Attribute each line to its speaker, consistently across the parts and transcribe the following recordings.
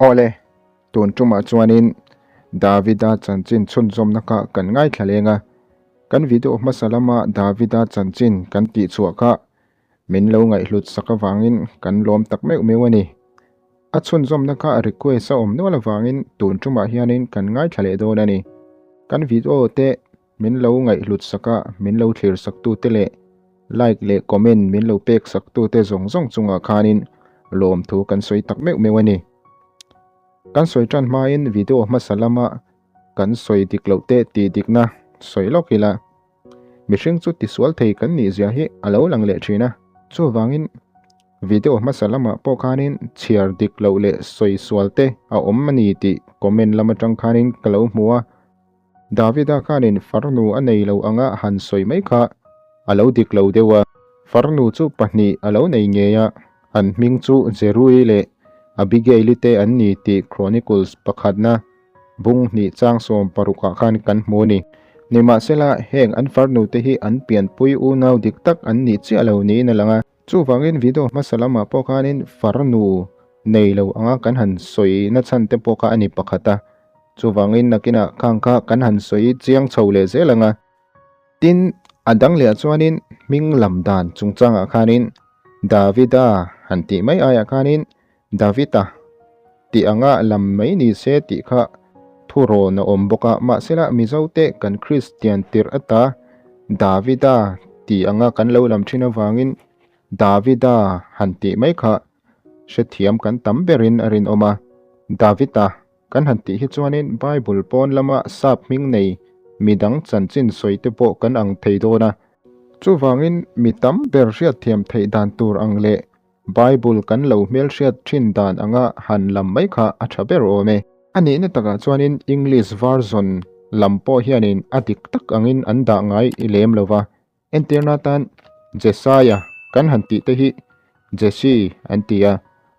Speaker 1: Awle, tun tumah chuanin Davida chanchin chhunzawmna kha kan ngaithla leng a, kan video hmasa lama Davida chanchin kan tihchhuah kha min lo ngaihhlut sak avangin kan lawm tak meuh meuh a ni. A chhunzawmna kha request a awm nual avangin tun tumah hianin kan ngaithla leh dawn a ni. Kan video te Min lo ngaihhlut sak a, min lo thlir sak tute leh like leh comment min lo pek sak tute zawng zawng chungah khanin lawmthu kan sawi tak meuh meuh a ni. Kan sawi tan hmain video hmasa lama kan sawi dik loh te tih dikna sawi lawk ila, mihring chu tisual thei kan nih zia hi a lo lang leh thin a, chuvangin video hmasa lamah pawh khanin chhiar dik loh leh sawi sual te a awm a ni tih comment lam atang khanin ka lo hmu a. Davida khanin farnu a nei lo anga han sawi mai kha a lo dik lo deuh a. Farnu chu pahnih a lo nei ngei a, an hming chu Jerui leh Abigaili te an ni tih Chronicles pakhatna bung hnih chang sawm parukah khan kan hmu a ni. Nimahsela, heng an farnu te hi an pianpui unau dik tak an nih chiah lo niin a lang a. Chuvangin video hmasa lamah pawh khanin farnu nei lo anga kan han sawi na chhan te pawh kha a ni pakhat a, chuvangin nakinah khang kha kan han sawi chiang chho leh zel ang a. Tin, a dang lehah chuanin hming lam dan chungchangah khanin Davida han tih mai aiah khanin Davita tih anga lam mai ni se tih kha thurawn a awm bawk a, mahsela Mizote kan Kristian tirh ata Davida tih anga kan lo lam thin avangin Davida han tih mai kha hrethiam kan tam berin a rinawm a, Davita kan han tih hi chuanin Bible pawn lama sap hming nei midang chanchin sawi te pawh kan ang thei dawn a, chuvangin mi tam ber hriatthiam theih dan tur ang leh Bible kan lo hmelhriat thin dan anga han lam mai kha a tha ber awm e. A nihna takah chuanin English version lam pawh hianin a dik tak angin an dah ngai i lem lo va. Entirna atan Jesaiah kan han tih te hi Jesse an ti a,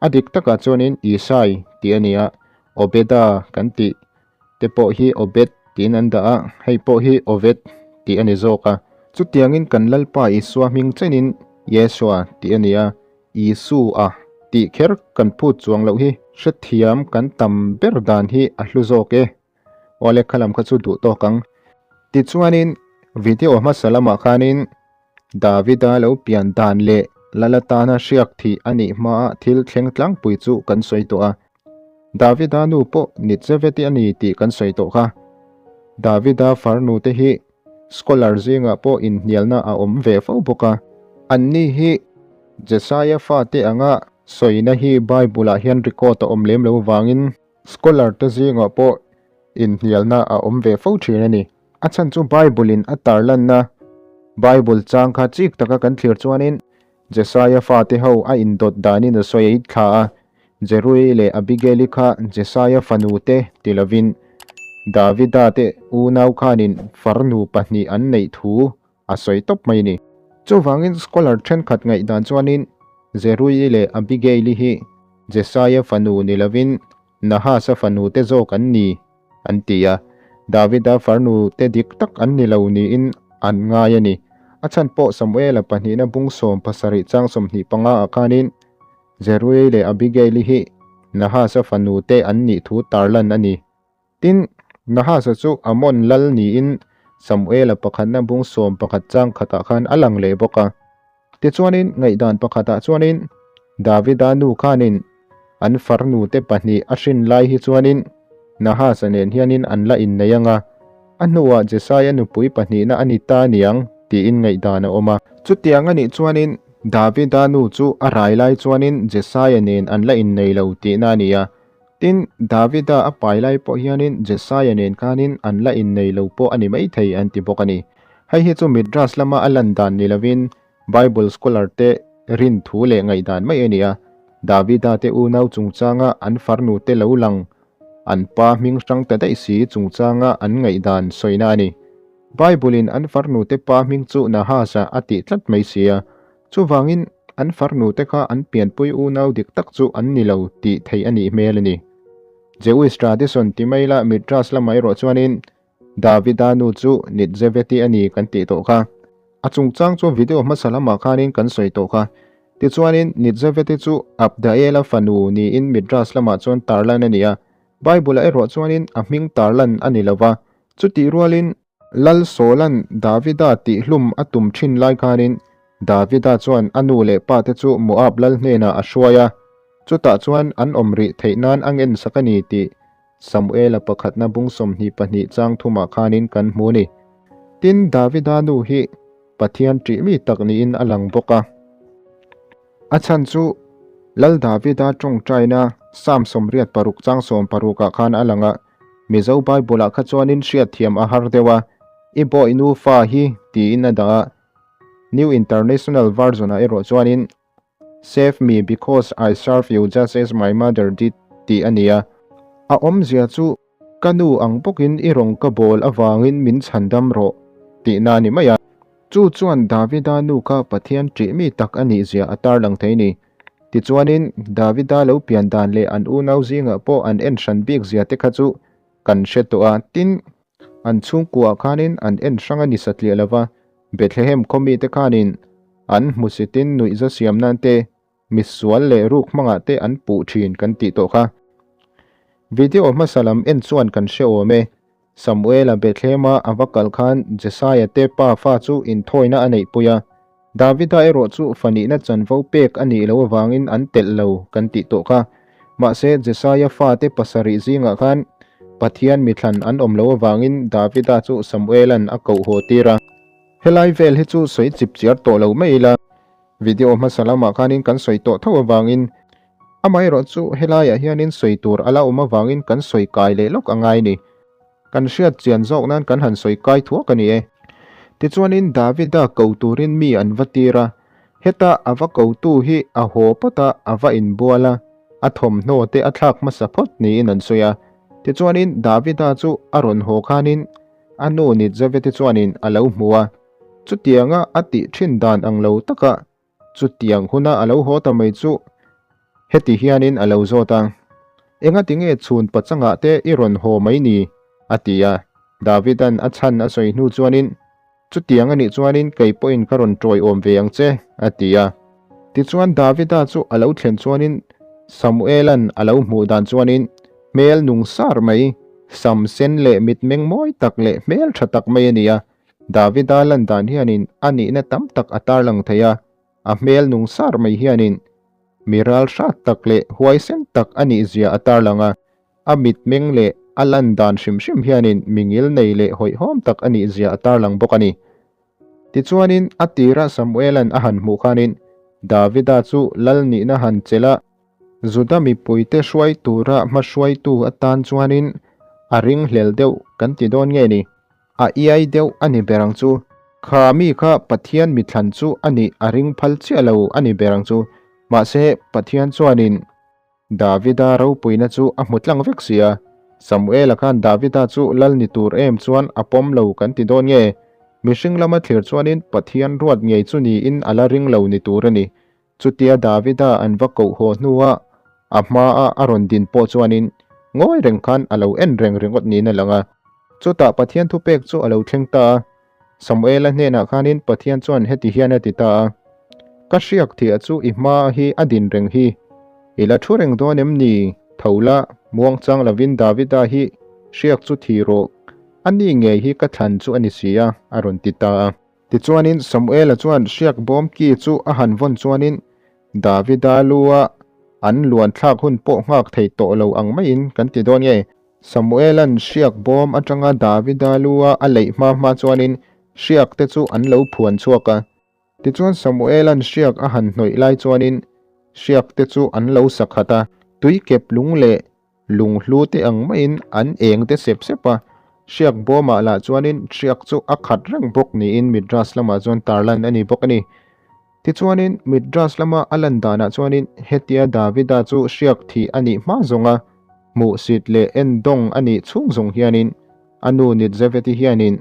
Speaker 1: a dik takah chuanin Isai tih a ni a, Obeda kan tih te pawh hi Obed tiin an dah a, hei pawh hi Oved tih a ni zawk a. Chutiangin kan Lalpa Isua hming chenin Yeshua tih a ni a, Isu-a tih kher kan phut chuang loh hi hrethiam kan tam ber dan hi a hlu zawk e. Awle kha lam kha chu duh tawk ang. Tichuanin video hmasa lamah khanin Davida lo pian dan leh Lalatana hriak thih a nih hmaa thil thleng tlangpui chu kan sawi tawh a. Davida nu pawh Nitzaveti a ni tih kan sawi tawh kha. Davida farnu te hi scholar zingah pawh inhnialna a awm ve fo bawk a. Anni hi Jesaia fate anga sawina hi Bible-ah hian record a awm lem lo vangin scholar te zingah pawh inhnialna a awm ve fo thin a ni. A chhan chu Bible-in a tarlanna Bible chang kha chik taka kan thlir chuanin Jesaia fate ho a indawt danin a sawi a it thla a, Jerui leh Abigaili kha Jesaia fanu te ti lovin Davida te unau khanin farnu pahnih an neih thu a sawi tawp mai a ni. Chuvangin scholar thenkhat ngaihdan chuanin Jerui leh Abigaili hi Jesaia fanu ni lovin Nahasa fanu te zawk an ni an ti a, Davida farnu te dik tak an ni lo niin an ngai a ni. A chhan pawh Samuela pahnihna bung 17 chang 25 ah khanin Zeruiah leh Abigaili hi Nahasa fanu te an nih thu tarlan a ni. Tin, Nahasa chu Ammon lal niin Samuela pakhatna bung 11 chang khatah khan a lang leh bawk a. Tichuanin ngaihdan pakhatah chuanin Davida nu khanin an farnu te pahnih a hrin lai hi chuanin Nahasa nen hianin an la innei ang a, a hnuah Jesaia nupui pahnihna a ni ta niang tiin ngaihdan a awm a. Chutiang a nih chuanin Davida nu chu a rai lai chuanin Jesaia nen an la innei lo tihna a ni a. Tin, Davida a pai lai pawh hianin Jesaia nen khanin an la innei lo pawh a ni maithei an ti bawk a ni. Hei hi chu Midrash lama a lan dan ni lovin Bible scholar te rin thu leh ngaihdan mai a ni a. Davida te unau chungchanga an farnu te lo lang an pa hming hrang ta daih si chungchanga an ngaihdan sawina a ni. Bible in an farnu te pa hming chu Nahasa a tih tlat mai si a. Chuvangin an farnu te kha an pianpui unau dik tak chu an ni lo tih theih a nih hmel a ni. Jewish tradition ti mai la Midrash lamah erawh chuanin Davida nu chu Nitzeveti a ni kan tih tawh kha. A chungchang chu video hmasa lamah khanin kan sawi tawh kha. Tichuanin, Nitzaveti chu Abdaela fanu niin Midrash lamah chuan tarlan a ni a, Bible-ah erawh chuanin a hming tarlan a ni lo va. Chutih rualin, Lal Saula'n Davida tihhlum a tum thin lai khanin Davida chuan a nu leh pate chu Moab lal hnenah a hruai a, chutah chuan an awm rih theih nan a ngensak a ni tih Samuela pakhatna bung 22 chang thumah khanin kan hmu a ni. Tin, Davida nu hi Pathian ṭih mi tak niin a lang bawk a. A chhan chu Lal Davida ṭawngṭaina Psalm 86 chang 60 ah khan a lang a, Mizo Bible-ah kha chuanin hriatthiam a har deuh a, I bawi nufa hi tiin a dah a. New International Version-ah erawh chuanin Save me because I serve you just as my mother did tih a ni a. A awmzia chu Ka nu ang bawkin i rawng ka bawl avangin min chhandam rawh tihna a ni mai a. Chu chuan Davida nu kha Pathian ṭih mi tak a nihzia a tarlang thei ni. Tichuanin, Davida lo pian dan leh an unau zingah pawh an en hran bik zia te kha chu kan hre tawh a. Tin, an chhungkuaah khanin an en hrang a ni satliah lo va, Bethlehem khaw mite khanin an hmusitin nuihza siam nan te, misual leh ruk hmangah te an puh thin kan tih tawh kha. Video hmasa lam en chuan kan hre awm e. Samuela Bethlehema a va kal khan Jesaia te pa fa chu inthawina a neihpui a, Davida erawh chu fanihna chanvo pek a nih loh avangin an telh lo kan tih tawh kha. Mahse, Jesaia fate pasarih zingah khan Pathian mithlan an awm loh avangin Davida chu Samuela'n a koh haw tir a. Helai vel hi chu sawi chip chiar tawh lo mai ila, video hmasa lamah khanin kan sawi tawh tho avangin Amaherawh chu helaiah hianin sawi tur a la awm avangin kan sawi kai leh lawk a ngai ni. Kan hriat chian zawk nan kan han sawi kai thuak a ni e. Tichuanin Davida ko turin mi an va tir a, heta a va kotu hi a haw phawt a, a va inbual a, a thawmhnaw te a thlak hmasa phawt niin an sawi a. Tichuanin Davida chu a rawn haw khanin a nu Nitzaveti chuanin a lo hmu a, chutianga a tih thin dan ang lo taka Chutiang huna a lo haw ta mai chu heti hianin a lo zawt a, Engati nge chhun pachangah te i rawn haw mai ni? a ti a. Davida'n a chhan a sawi hnu chuanin, Chutiang a nih chuanin kei pawhin ka rawn tawiawm ve ang che, a ti a. Tichuan Davida chu a lo thlen chuanin Samuela'n a lo hmuh dan chuanin hmel nung sar mai, sam sen leh mitmeng mawi tak leh hmel tha tak mai a ni a. Davida lan dan hianin a nihna tam tak a tarlang thei a, a hmel nung sar mai hianin mi ral hrat tak leh huaisen tak a nih zia a tarlang a, a mitmeng leh a lan dan hrim hrim hianin mi ngilnei leh hawihhawm tak a nih zia a tarlang bawk a ni. Tichuanin a tira Samuela'n a han hmuh khanin Davida chu lal nihna han chelh a, Juda mipuite hruai tura hmahruaitu atan chuanin a ringhlel deuh kan ti dawn nge ni? A iai deuh a ni ber ang chu. Kha mi kha Pathian mithlan chu a nih a ring phal chiah lo a ni ber ang chu. Mahse, Pathian chuanin Davida ropuina chu a hmu tlang vek si a. Samuela khan Davida chu lal ni tur em chuan a pawm lo kan ti dawn nge? Mihring lama thlir chuanin Pathian ruat ngei chu niin a la ring lo ni tur a ni. Chutia Davida an va koh haw hnua a hmaa a rawn din pawh chuanin ngawi reng khan a lo en reng ringawt niin a lang a. Chutah Pathian thupek chu a lo thleng ta a, Samuela hnenah khanin Pathian chuan heti hian a ti ta a, Ka hriak thiah chu i hma hi a din reng hi. I la thu reng dawn em ni? Tho la, muangchang lovin Davida hi hriak chu thi rawh, a ni ngei hi ka thlan chu a ni si a, a rawn ti ta a. Tichuanin Samuela chuan hriak bawm ki chu a han vawn chuanin Davida lua an luan thlak hun pawh nghak thei tawh lo ang maiin kan ti dawn nge. Samuela'n hriak bawm atanga Davida lua a leih hma hma chuanin hriak te chu an lo phuan chhuak a. Tichuan Samuela'n hriak a han hnawih lai chuanin hriak te chu an lo sa khat a, tuikep lung leh Lunghlu te ang maiin an eng te sep sep a, hriak bawmah lah chuanin hriak chu a khat reng bawk niin Midrash lamah chuan tarlan a ni bawk a ni. Tichuanin Midrash lama a lan danah chuanin hetia Davida chu hriak thih a nih hma zawnga hmuhsit leh endawng a nih chhung zawng hianin a nu Nitzaveti hianin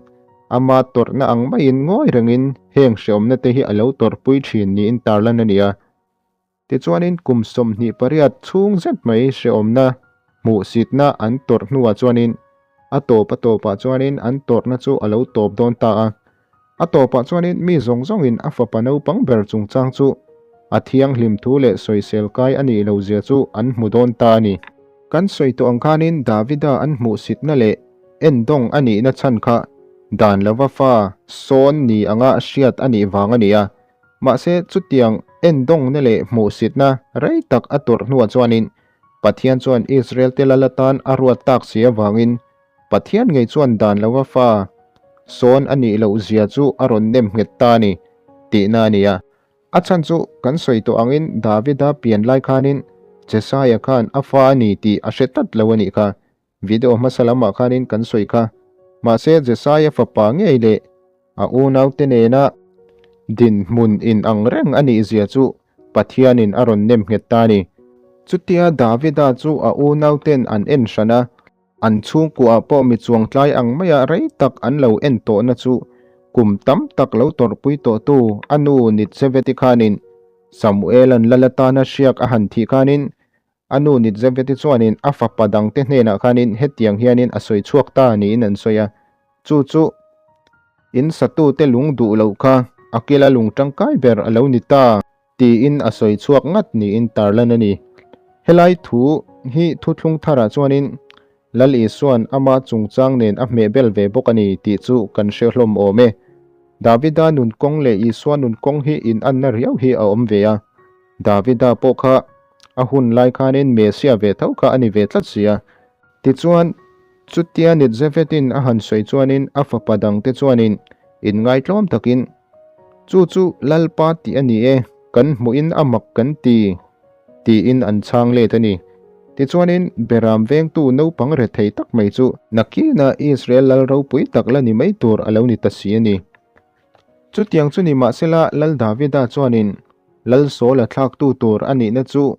Speaker 1: ama tawrhna ang maiin ngawi rengin heng hreawmna te hi a lo tawrhpui thin niin tarlan a ni a. Tichuanin kum 28 chhung zet mai hrehawmna hmuhsitna an tawrh hnuah chuanin a tawp a tawpah chuanin an tawrhna chu a lo tawp dawn ta a. A tawpah chuanin mi zawng zawngin a fapa naupang ber chungchang chu A thianghlim thu leh sawisel kai a nih loh zia chu an hmu dawn ta a ni. Kan sawi tawh ang khanin Davida an hmuhsitna leh endawng a nihna chhan kha dan lova fa sawn ni anga hriat a nih vang a ni a. Mahse chutiang endawngna leh hmuhsitna rei tak a tawrh hnuah chuanin Pathian chuan Israel te lal atan a ruat tak si avangin Pathian ngei chuan dan lova fa sawn a nih loh zia chu a rawn nem nghet ta a ni tihna a ni a. A chhan chu kan sawi tawh angin Davida pian lai khanin Jesaia khan a fa a ni tih a hre tlat lo a nih kha. Video hmasa lamah khanin kan sawi kha. Mahse Jesaia fapa ngei leh a unaute nena dinhmun inang reng a nih zia chu Pathianin a rawn nem nghet ta a ni. Chutia Davida chu a unauten an en hran a. An chhungkuah pawh mi chuangtlai ang maia rei tak an lo en tawhna chu kum tam tak lo tawrhpui tawhtu a nu Nitzeveti khanin Samuela'n lal atana hriak a han thih khanin a nu Nitzeveti chuanin a fapa dangte hnenah khanin hetiang hianin a sawi chhuak ta niin an sawi a, chu chu in satute lung duh loh kha a kila lung tangkai ber a lo ni ta. Tiin a sawi chhuak ngat niin tarlan a ni. Helai thu hi thuthlung tharah chuanin Lal Isua'n ama chungchang nen a hmehbel ve bawk a ni tih chu kan hre hlawm awm e. Davida nun kawng leh Isua nun kawng hi inanna riau hi a awm ve a. Davida pawh kha a hun lai khanin Messia ve tho kha a ni ve tlat si a. Tichuan, chutia Nitzevetin a han sawi chuanin a fapa dangte chuanin inngaitlawm takin, Chu chu Lalpa tih a ni e, kan hmuhin a mak kan ti, tiin an chhang let a ni. Tichuanin, Beram vengtu naupang rethei tak mai chu nakina Israel lal ropui tak la ni mai tur a lo ni ta si a ni. Chutiang chu ni mahsela Lal Davida chuanin Lal Saul-a thlaktu tur a nihna chu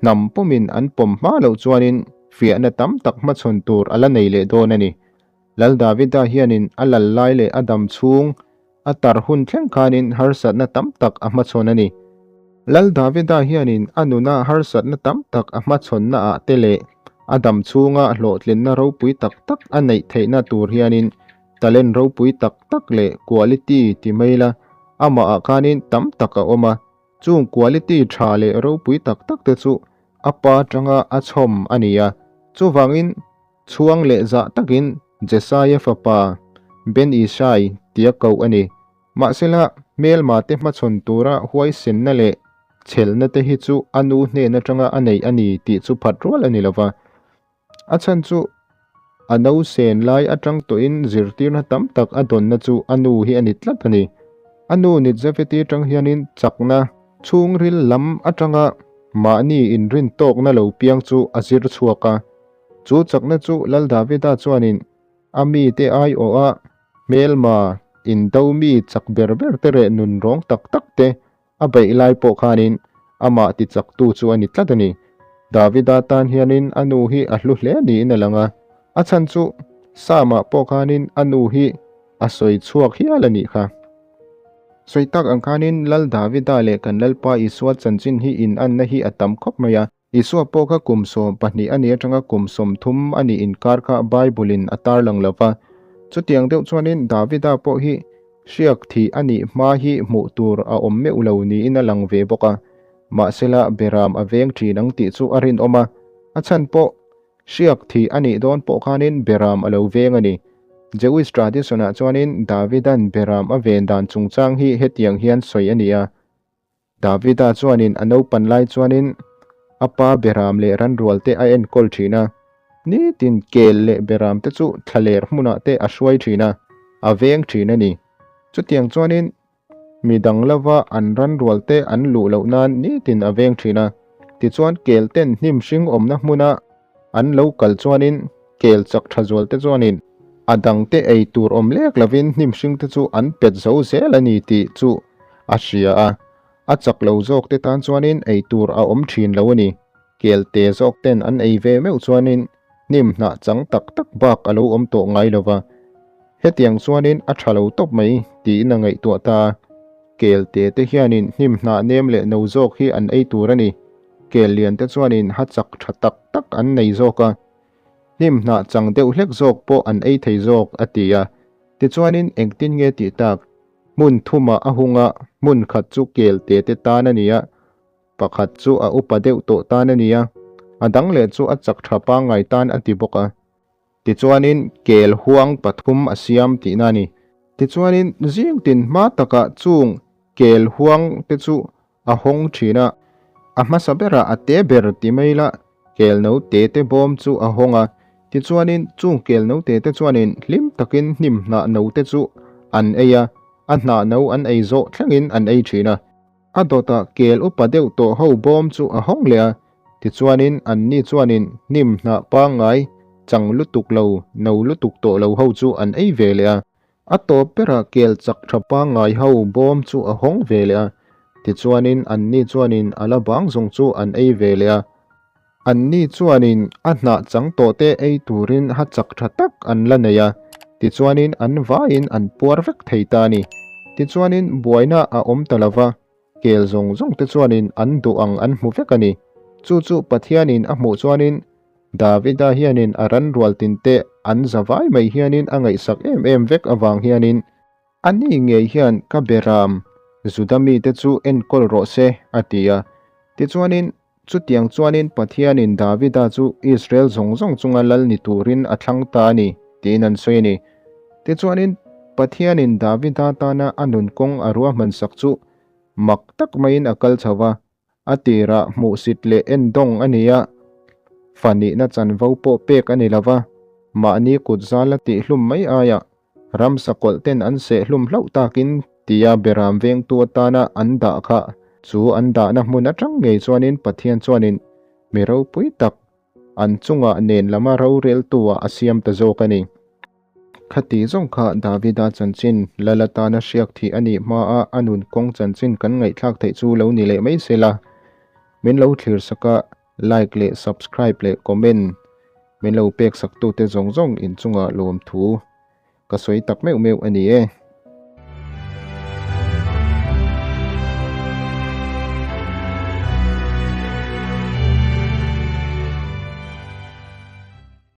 Speaker 1: hnam pumin an pawm hma loh chuanin fiahna tam tak hmachhawn tur a la nei leh dawn a ni. Lal Davida hianin a lal lai leh a dam chhung a tar hun thleng khanin harsatna tam tak a hmachhawn a ni. Lal Davida hianin a nuna harsatna tam tak a hmachhawnna ah te leh a dam chhunga hlawhtlinna ropui tak tak a neih theihna tur hianin talent ropui tak tak leh quality ti mai la amah ah khanin tam tak a awm a. Chung quality tha leh ropui tak tak te chu a pa atanga a chhawm a ni a. Chuvangin Chhuang leh zah takin Jesaia fapa Ben-Ishai tia koh a ni. Mahsela, hmelmate hmachhawn tura huaisenna leh chhelna te hi chu a nu hnen atanga a neih a ni tih chu phat rual a ni lo va. A chhan chu a nausen lai atang tawhin zirtirna tam tak a dawnna chu a nu hi a ni tlat a ni. A nu Nitzaveti atang hianin chakna chhungril lam atanga mahni inrintawkna lo piang chu a zir chhuak a. Chu chakna chu Lal Davida chuanin a mite aiawha hmelma indo mi chak ber ber te reh nun rawng tak tak te a beih lai pawh khanin amah tichaktu chu a ni tlat a ni. Davida tan hianin a nu hi a hlu hle niin a lang a, a chhan chu Sam-ah pawh khanin a nu hi a sawi chhuak hial a nih kha. Sawi tak ang khanin Lal Davida leh kan Lalpa Isua chanchin hi inanna hi a tam khawp mai a. Isua pawh kha kum 12 a nih atanga kum 30 a nih inkar kha Bible-in a tarlang lo va. Chutiang deuh chuanin Davida pawh hi hriak thih a nih hma hi hmuh tur a awm meuh lo niin a lang ve bawk a. Mahsela Beram a veng thin ang tih chu a rinawm a, a chhan pawh hriak thih a nih dawn pawh khanin Beram a lo veng a ni. Jewish tradition-ah chuanin Davida'n Beram a ven dan chungchang hi hetiang hian sawi a ni a. Davida chuanin a naupan lai chuanin a pa beram leh ranrual te a enkawl thin a, nitin kel leh beram te chu thlaler hmunah te a hruai thin a, a veng thin a ni. Chutiang chuanin mi dang lova an ranrual te an luh loh nan nitin a veng thin a, tichuan kel ten hnim hring awmna hmuna An lo kal chuanin kel chak tha zual te chuanin a dangte ei tur awm lek lovin hnim hring te chu an pet zo zel a ni tih chu a hria a. A chak lo zawk te tan chuanin ei tur a awm thin lo a ni. Kel te zawk ten an ei ve meuh chuanin hnim hnah chang tak tak bak a lo awm tawh ngai lo va. Hetiang chuanin a tha lo tawp mai tiin a ngaihtuah ta a. Kel te te hianin hnim hnah nem leh no zawk hi an ei tur a ni. Kel lian te chuanin ha chak tha tak tak an nei zawk a, hnim hnah chang deuh hlek zawk pawh an ei thei zawk, a ti a. Tichuanin engtin nge tih tak? Hmun thumah a hung a, hmun khat chu kel te te tan a ni a. Pakhat chu a upa deuh tawh tan a ni a, a dang leh chu a chak tha pangngai tan a ti bawk a. Tichuanin kel huang pathum a siam tihna a ni. Tichuanin zing tin hma takah chung kel huang te chu a hawng thin a, a hmasa berah a te ber ti mai la kel no te te bawm chu a hawng a. Tichuanin chung kel no te te chuanin hlim takin hnim hnah no te chu an ei a, a hnah no an ei zawh thlengin an ei thin a. A dawtah kel upa deuh tawh ho bawm chu a hawng leh a, tichuanin anni chuanin hnim hnah pangngai chang lutuk lo, no lutuk tawh lo ho chu an ei ve leh a. A tawp berah kel chak tha pangngai ho bawm chu a hawng ve leh a, tichuanin anni chuanin a la bang zawng chu an ei ve leh a. Anni chuanin a hnah chang tawhte ei turin ha chak tha tak an la nei a, tichuanin an vaiin an puar vek thei ta a ni. Tichuanin buaina a awm ta lo va, kel zawng zawng te chuanin an duh ang an hmu vek a ni. Chu chu Pathianin a hmuh chuanin Davida hianin a ran rual tinte an za vai mai hianin a ngaihsak em em vek avang hianin A ni ngei hian ka beram Juda mite chu enkawl rawh se, a ti a. Tichuanin, chutiang chuanin Pathianin Davida chu Israel zawng zawng chunga lal ni turin a thlang ta a ni, tiin an sawi a ni. Tichuanin, Pathianin Davida tana a nun kawng a ruahmansak chu mak tak maiin a kal chho va, A tirah hmuhsit leh endawng a ni a, fa nihna chanvo pawh pek a ni lo va, mahni kut zal a tihhlum mai aiah ramsa kawlh ten an seh hlum hlauh takin tia beram vengtu atana an dah kha chu an dahna hmun atang ngei chuanin Pathian chuanin mi ropui tak an chungah nen lama roreltu-ah a siam ta zawk a ni. Khati zawng kha Davida chanchin lal atana hriak thih a nih hmaa a nun kawng chanchin kan ngaihthlak theih chu lo ni leh mai se la. Min lo thlir sak a, like leh subscribe leh comment min lo pek sak tute zawng zawng inchungah lawmthu ka sawi tak meuh meuh a ni e.